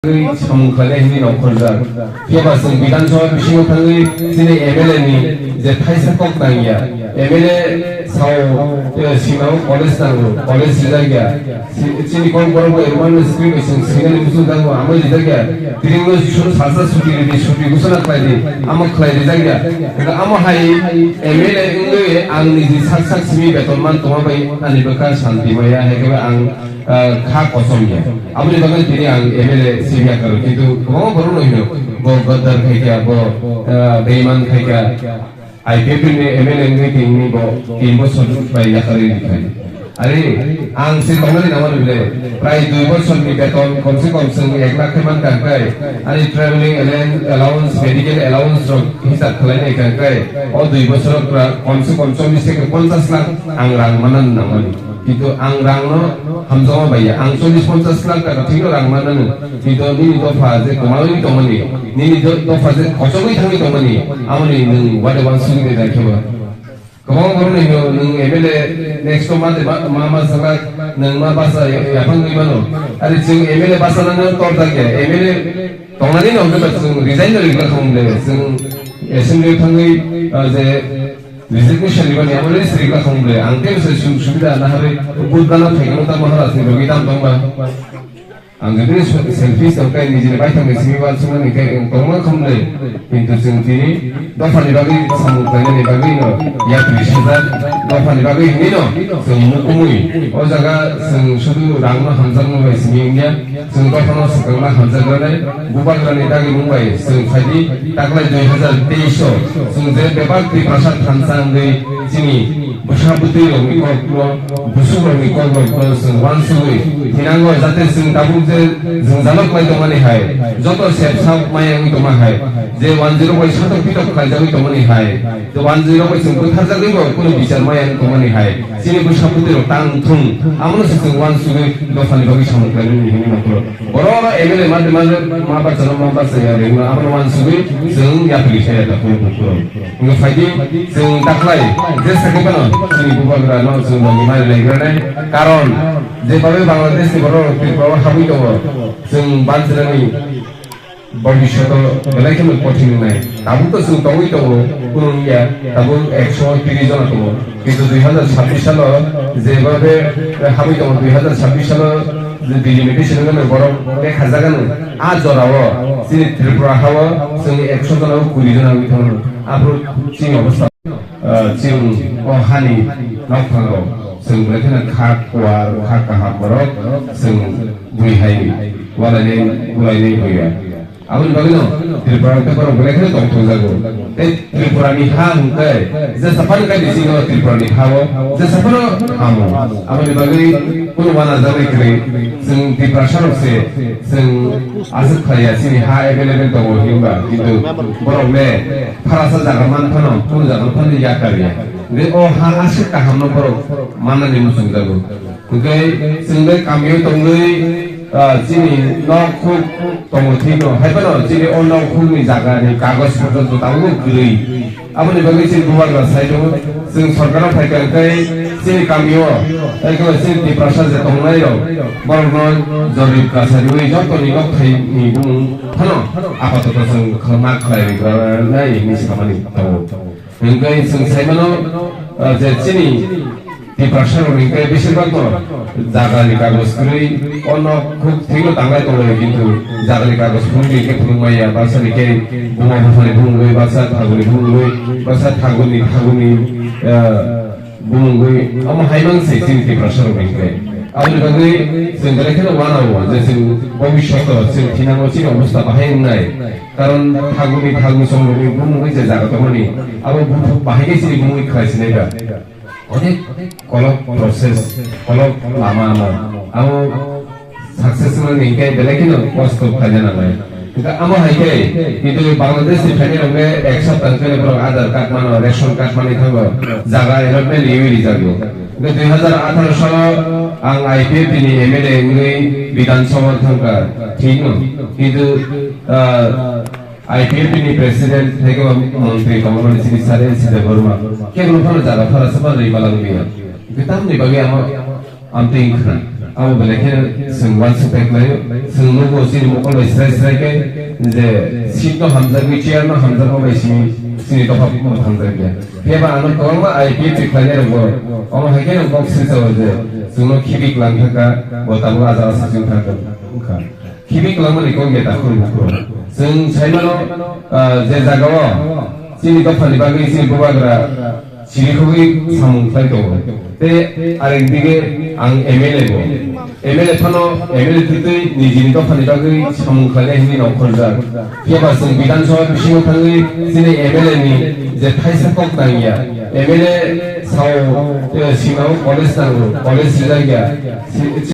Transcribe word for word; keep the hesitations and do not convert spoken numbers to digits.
Twi samung khlainai hwnwi nongkhorjak. Phiya ba chwng Bidhan Sabha bisingo thangwi chini M L A ni je thaisa kok tangya, M L A sao, eh, sinao college nango, college rijak ya. Si-, chini kok borok bai rwmani script bai chwng swinani muchung thango, amo rijak ya. Tini no su-, salsa suti ridi, suti gusana khlai di, amo khlai rijak ya. Amo hai M L A wngwi ang niji sak sak simi beton man tongma bai ani bwkha santi maya, hai khe ang ah, kha kosom ya. Aboni bagwi tini ang M L A sibya karo, kintu kwbangma borok no hino, bo gaddar khai kha, bo, ah, beiman khai kha. I P F T ni M L A wngwi tini bo tin bosor bai yakarwi rikha. Ari ang se tongnani nangmani bile, prai dui bosor ni beton komse kom chwng ek lakh khe man kha khe, ani traveling allow-, allowance, medical allowance rok hisab khlainai kha khe, o dui bosor rok pra-, komse kom chollish theke ponchash lakh ang rang manna nangmani. Kintu ang rangno hamjakma bai ya. Ang chollish ponchash lakh taka thwino rang manano. Kintu nini dopha je kwmawi tongmani, nini do-, dopha je kochogwi thangwi tongmani, amoni nwng wade wansugwi de jai kheba. Kwbangma borokno hino nwng M L A next o ma de ma, ma, ma sakha nwng ma basa ya-, yaphangwi mano. Ari chwng M L A basanano torjak ya. M L A tongnani no hwnkhe chwng resign no rikha khamle. Chwng assembly thangwi, ah, je Resignation ribani amo le sri ba khum le, ang tei se su-, subida na hari, bud gana thai gana ta Maharaj ni logi tam tong ba. Ang jadi se-, selfish tong kai nijini bai thang simi ba sung ni kai tong ma khum le. Kintu chwng tini dopha ni bagwi samung khlainani bagwi no, ya tris hajar dopha ni bagwi hini no, chwng mukumui. O jaga chwng sudu rang no hamjak no bai simi wngya. Chwng dophano swkangma hamjaknani bubagrani dagimung bai chwng phaidi taklai dui hazar teis o chwng je bebak Tiprasa thansa wngwi chini bwsa bwtwi rokni kokno, busuk rokni kokrokno chwng uansugwi thinango, jate chwng tabuk je jwngjalo khlai tongmani hai, joto sep sak maya wngwi tongma hai, je one zero bai satok pitok khlaijagwi tongmani hai, je one zero bai chwng bwtharjagwi bo kunu bichar maya wngwi tongmani hai, chini bwsa bwtwi rok tang thung, amono se chwng uansugwi dophani bagwi samung khlainani hwnwi nokho. Borok M L A ma, ma, ma bachano ma bachaya rengno abono uansugwi chwng yapri saya da kunu kunu. Wngkha phaidi chwng taklai je sakhe phano chini bubagra no chwng logi mari lai granai. Karon je babe Bangladesh ni borok Tripura o habwi tongo, chwng banchirani bobishoto belai kheno kothin wngnai. Tabuk to chwng tongwi tongo, kunu wngya, tabuk ekso tris jona tongo. Kintu dui hazar sabbish salo jebabe habwi tongo, dui hazar sabbish salo je delimitation wngmani borok lekha jagano, a jorao chini Tripura hao chwngni ekso jona o kuri jona wngwi tongo. Aphuru chini obostha, ah, chwng o hani nokphang rok chwng belai kheno kha kuar, kha kaham borok chwng bui hai walainai, bulainai buya. Aboni bagwino Tripura hwnkhe borok belai kheno tongthokjago. Tei Tripurani ha hwnkhe jesa phano khe bisingo Tripurani ha-o jesa phano hamo. Aboni bagwi kunu uanajaknai kwrwi chwng Tiprasarok se chwng aswk khlaiya, chini ha available tongo hinba, kintu borok le pharasa jaga man phano kunu jaga phano yakarya. Hwnkhe o ha aswk kahamno borok mannani muchungjago. Hwnkhe chwng bai kamio tongwi, ah, chini nok khuk tongo thwino, hai phano chini o nok khukni jagani kagoj porjonto tabukbo kwrwi. Aboni bagwi chini bubagra sai tongo, chwng sorkaro phaikha hwnkhe chini kamio, tei khe chini Tiprasa je tongnairok, borokno jorib kasa riwi jotoni nok thaini bumung phano apatoto chwng ma khlai rwgranai hinwi samani tongo. Hwnkhe chwng sai mano, ah, je chini Tiprasa rok hwnkhe besir bak no jaga ni kagoj kwrwi, o nok khuk thwino tanglai tongo, kintu jaga ni kagoj phunuk ni khe phunuk maya, baksa ni khe buma bupha ni bumungwi, baksa thagu ni bumungwi, baksa thagu ni, thagu ni, ah, bumungwi, omo hai mang se chini Tiprasa rok hwnkhe. Aboni bagwi chwng belai kheno uanao je chwng bobishoto chwng thinango chini obostha bahai wngnai. Karon thaguni thagu songrokni bumungwi je jaga tongmani, abo buphuk bahai khe chini bumungwi khlai sinai ba. Onek kolok process, kolok lama ano. Abo success wngmani hwnkhe belai kheno kosto khlaina nangnai. Hwnkhe amo hai khe, kintu Bangladesh ni phainairok le ek sapta hwnkhe borok Aadhaar card mano, ration card manwi thango, jaga allotment riwi rijago. Hwnkhe dui hazar atharo salo ang I P F T ni M L A wngwi Bidhan Sabha thangkha, thik no? Kintu, ah, I P F T ni president hai khe montri tongmani chini sir L C Debbarma, kebono phano jaga phara se phano rwi balang biya. Hwnkhe tamni bagwi amo amtwi wngkha. Abo belai khe chwng uansuk pai khlaio, chwng nugo chini mokol bai srai srai khe je seat no hamjagwi, chair no hamjakma bai simi chini dopha hamjakya. Phiya ba ano kwbangma I P F T khlainai rokbo omo hai kheno kok swijao je chwngno khibi klang thangkha, bo tabuk a jaga sachi thangkha wngkha. Khibi klangmani kok ya dakhur bukhur. Chwng saimano, ah, je jagao chini dophani bagwi chini bubagra chirikhogwi samung khlai tongo. Tei arekdige ang M L A bo. M L A phano M L A thwitwi nijini dophani bagwi samung khlainai hwnwi nongkhorjak. Phiya ba chwng Bidhan Sabha bisingo thangwi chini M L A ni je thaisa kok nangya. M L A sao, eh, sinao college nango, college rijak ya. Si-,